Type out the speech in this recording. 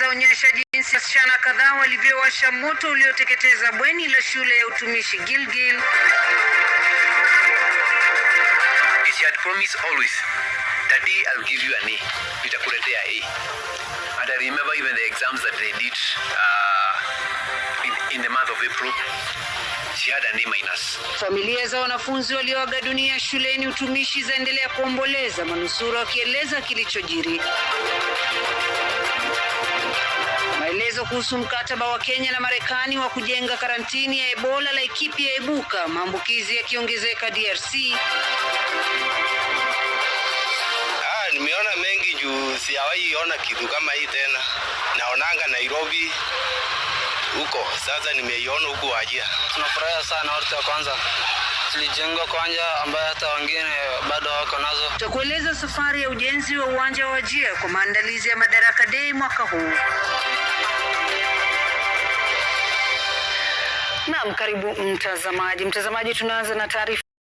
zaonyesha jinsi wasichana kadhaa walivyowasha moto ulioteketeza bweni la shule ya utumishi Gilgil. She had promised always, "Daddy, I'll give you an A. Nitakuletea A." And I remember even the exams that they did in the month of April, she had an A minus. Familia za wanafunzi walioaga dunia shuleni utumishi zaendelea kuomboleza, manusura wakieleza kilichojiri. Maelezo kuhusu mkataba wa Kenya na Marekani wa kujenga karantini ya Ebola Laikipia yaibuka, maambukizi yakiongezeka DRC. Nimeona mengi juu sijawahi ona kitu kama hii tena. Naonanga Nairobi huko, sasa nimeiona huku Wajir. Tunafurahia sana watu wa kwanza. Tulijengwa kwanza ambaye hata wengine bado wako nazo. Tutakueleza safari ya ujenzi wa uwanja wa Wajir kwa maandalizi ya Madaraka Day mwaka huu. Naam, karibu mtazamaji. Mtazamaji, tunaanza na taarifa